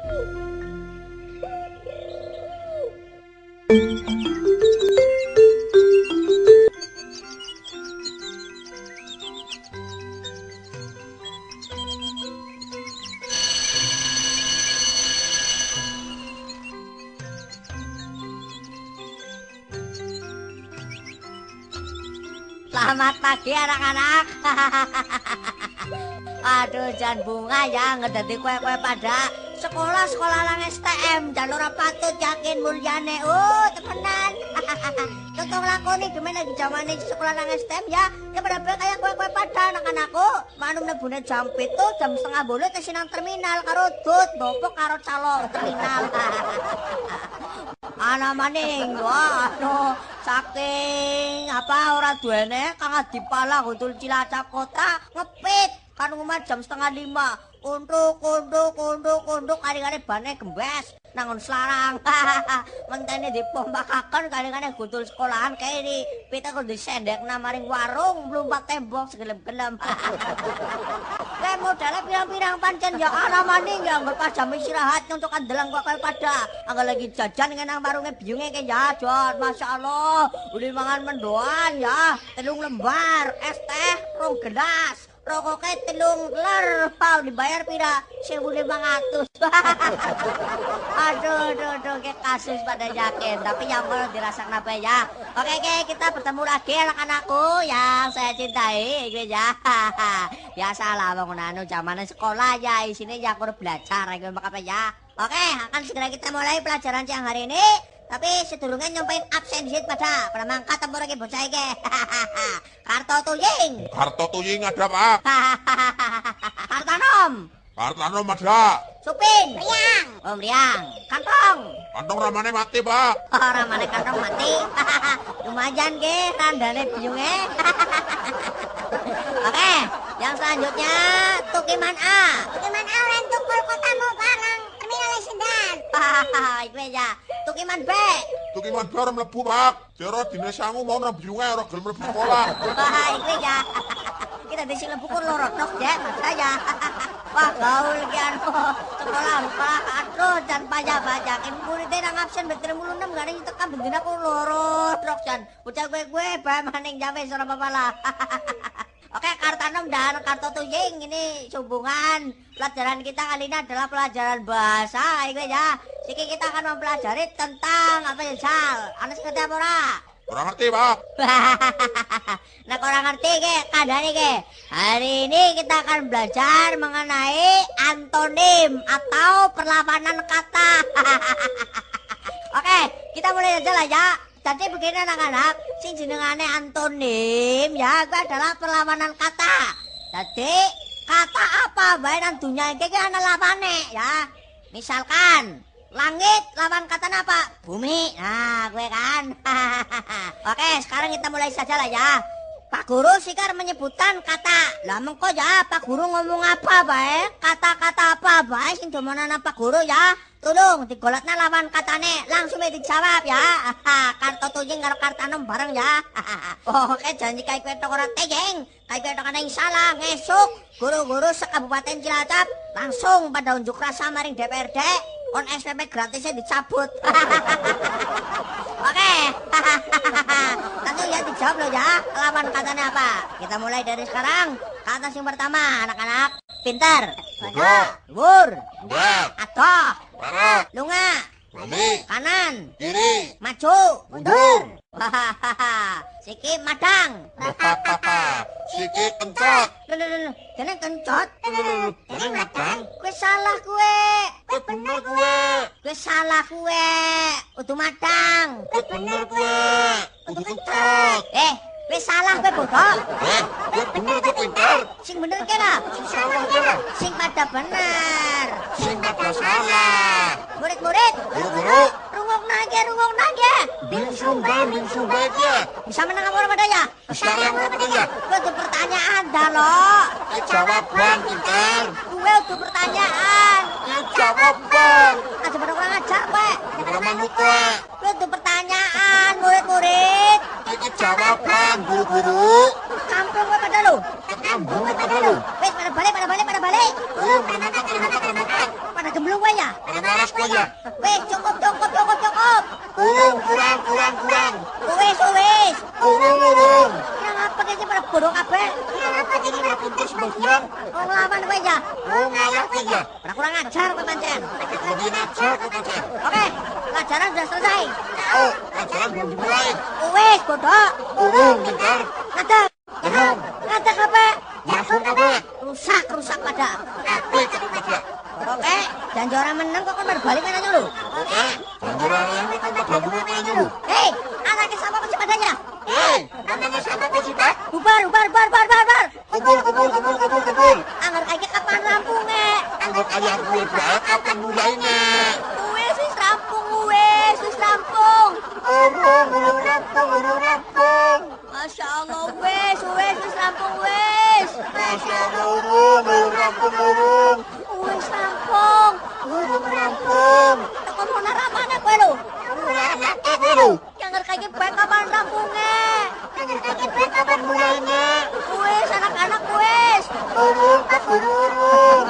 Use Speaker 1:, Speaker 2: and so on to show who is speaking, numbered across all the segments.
Speaker 1: Selamat pagi anak-anak. Aduh, jan bunga ya ngedadi kue-kue pada sekolah-sekolah lang STM jan ora patut yakin mulyane. Oh, temenan. Contoh lakoni gimana lagi zamane sekolah lang STM ya. Ya pada kayak kue-kue pada anak-anakku. Manum nebune jam 7, jam 7:30 tesih nang terminal karo dut, bopok karo calo terminal. Ana maning, wah, no, saking apa ora duwene kang dipala guntul Cilacap kota ngepit kan omah jam 4:30. Untuk kali-kali bane gembes nangon Selarang. Mentene dipompakaken kali-kali guntul sekolahan kene. Pite kudu disendekna maring warung mlumpat tembok segelem-gelem. Kae modale pirang-pirang pancen ya ana maning ya angger pas jam istirahat nyontok andelang kok kaya pada. Angger lagi jajan nang warunge biyunge ke ya jon masyaallah. Uli mangan mendoan ya, 3 lembar, es teh 2 gelas. Rokoknya 3 ler, pau dibayar pira 1.500. Aduh, aduh, kayak kasus pada yakin, tapi yang mau dirasakan apa ya? Oke, kita bertemu lagi anak-anakku yang saya cintai, gitu ya. Biasalah bangunan zamannya sekolah ya, isinya ya aku belajar, gitu apa ya? Oke, akan segera kita mulai pelajaran siang hari ini. Tapi sedurunge nyampein absen disit pada mangkat tempur iki bocah iki. Karto Tuying.
Speaker 2: Karto Tuying ada, Pak.
Speaker 1: Kartanom.
Speaker 2: Kartanom ada.
Speaker 1: Supin. Meriang. Oh, meriang. Kantong.
Speaker 2: Kantong ramane mati, Pak.
Speaker 1: Oh, ramane kantong mati. Lumayan ke randane biyunge. Oke, yang selanjutnya Tukiman A.
Speaker 3: Tukiman A ora entuk kotamu, Pak, nang terminal Sendan.
Speaker 1: Iku ya. Tukiman B.
Speaker 2: Tukiman B ora mlebu, Pak. Jero dine sangu mau nang biyunge ora gelem mlebu sekolah.
Speaker 1: Wah, iku ya. Kita dadi sing mlebu kur loro tok, Jek, masa ya. Wah, gaul ki anu. Sekolah Pak, aduh jan payah-payakin muridé nang absen betul 36 gak tekan bendina ku loro tok jan. Bocah kowe bae maning jawe ora apa-apa lah. Oke, Kartanom dan Karto Tuying ini hubungan pelajaran kita kali ini adalah pelajaran bahasa, itu ya. Siki kita akan mempelajari tentang apa ya, Sal? Ana sing ngerti apa ora?
Speaker 2: Ora ngerti, Pak.
Speaker 1: Nek ora ngerti ke kandhane ke. Hari ini kita akan belajar mengenai antonim atau perlawanan kata. Oke, kita mulai aja lah ya. Jadi begini anak-anak, sing jenengane antonim ya, itu adalah perlawanan kata. Jadi kata apa bae nang dunya iki ana lawane ya. Misalkan langit lawan kata apa? Bumi. Nah, gue kan. Oke, sekarang kita mulai saja lah ya. Pak Guru sikar menyebutkan kata. Lah mengko ya Pak Guru ngomong apa bae? Kata-kata apa bae sing domonana Pak Guru ya? Tolong digolatna lawan katane, langsung dijawab ya. Karto Tuying karo Kartanom bareng ya. Oke, janji kae kowe tok ora teyeng, kae kowe tok ana ing salah ngesuk guru-guru sekabupaten Cilacap langsung pada unjuk rasa maring DPRD on SPP gratisnya dicabut. Oke. Langsung ya dijawab loh ya. Lawan katanya apa? Kita mulai dari sekarang. Kata yang pertama anak-anak. Pintar.
Speaker 2: Bodoh.
Speaker 1: Luhur.
Speaker 2: Ndek.
Speaker 1: Adoh.
Speaker 2: Barat.
Speaker 1: Lunga.
Speaker 2: Bali.
Speaker 1: Kanan.
Speaker 2: Kiri.
Speaker 1: Maju.
Speaker 2: Mundur.
Speaker 1: Siki madang.
Speaker 2: Siki kencot.
Speaker 1: Lho, dene kencot.
Speaker 2: Dene madang.
Speaker 1: Kowe salah kowe.
Speaker 2: Kowe bener kowe.
Speaker 1: Kowe salah kowe. Udu madang.
Speaker 2: Kowe bener kowe. Udu kencot.
Speaker 1: Kowe salah kowe bodoh.
Speaker 2: Kowe bener kowe pinter.
Speaker 1: Sing bener ke lah.
Speaker 2: Sing salah ke lah.
Speaker 1: Sing pada bener.
Speaker 2: Sing pada salah.
Speaker 1: Murid-murid.
Speaker 2: Guru-guru.
Speaker 1: Rungokna ge, rungokna ge.
Speaker 2: Bing sumba ya.
Speaker 1: Bisa menang apa ora pada ya?
Speaker 2: Bisa menang apa pada ya?
Speaker 1: Kowe tuh pertanyaan dah lo.
Speaker 2: Jawaban pinter.
Speaker 1: Kowe tuh pertanyaan.
Speaker 2: Jawaban.
Speaker 1: Aja pada kurang ajar kowe.
Speaker 2: Aja pada manut kowe.
Speaker 1: Kowe tuh pertanyaan murid-murid.
Speaker 2: Iki jawaban guru-guru.
Speaker 1: Kampung kowe pada lo.
Speaker 2: Kampung kowe pada lo.
Speaker 1: Wis pada balik, pada balik, pada balik.
Speaker 2: Pada
Speaker 1: Pada gemblung kowe ya?
Speaker 2: Pada malas kowe ya?
Speaker 1: Wis cukup cukup cukup cukup.
Speaker 2: Urung kurang kurang kurang.
Speaker 1: Wis wis.
Speaker 2: Urung urung.
Speaker 1: Nang apa iki pada bodoh kabeh?
Speaker 2: Nang apa iki ora pinter sembahyang?
Speaker 1: Wong nglawan kowe ya?
Speaker 2: Wong ngalah kowe ya?
Speaker 1: Ora kurang ajar kowe pancen.
Speaker 2: Kurang ajar kowe pancen.
Speaker 1: Oke, pelajaran sudah selesai.
Speaker 2: Oh, pelajaran belum dimulai.
Speaker 1: Wis bodoh.
Speaker 2: Urung pinter.
Speaker 1: Ngadeg.
Speaker 2: Urung.
Speaker 1: Ngadeg kabeh.
Speaker 2: Langsung kabeh.
Speaker 1: Rusak rusak pada.
Speaker 2: Kabeh pada.
Speaker 1: Oke, janji orang menang kok kon balik mainannya lho.
Speaker 2: Oke, janji orang menang kok balik mainannya lho.
Speaker 1: Hei, anaknya siapa kok padanya?
Speaker 2: Hei, anaknya siapa kok sih, Pak?
Speaker 1: Bubar, bubar, bubar, bubar, bubar.
Speaker 2: Kumpul, kumpul, kumpul, kumpul, kumpul.
Speaker 1: Angger kaya kapan rampungnya?
Speaker 2: Angger kaya gue bae kapan mulainya?
Speaker 1: Wis wis rampung wis, wis rampung.
Speaker 2: Urung, urung rampung, urung rampung.
Speaker 1: Masya Allah wis, wis, wis rampung wis.
Speaker 2: Masya Allah urung, urung rampung, urung.
Speaker 1: Wis rampung.
Speaker 2: Urung rampung.
Speaker 1: Teko ngono ramane kowe lho.
Speaker 2: Ora anake kowe lho.
Speaker 1: Angger kaya bae kapan rampungnya?
Speaker 2: Angger kaya bae kapan mulainya?
Speaker 1: Wis anak-anak wis.
Speaker 2: Urung, urung.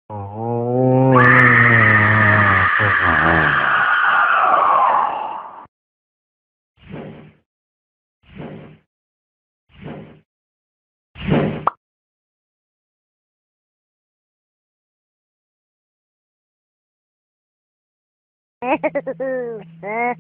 Speaker 4: Oh.
Speaker 3: Hahaha.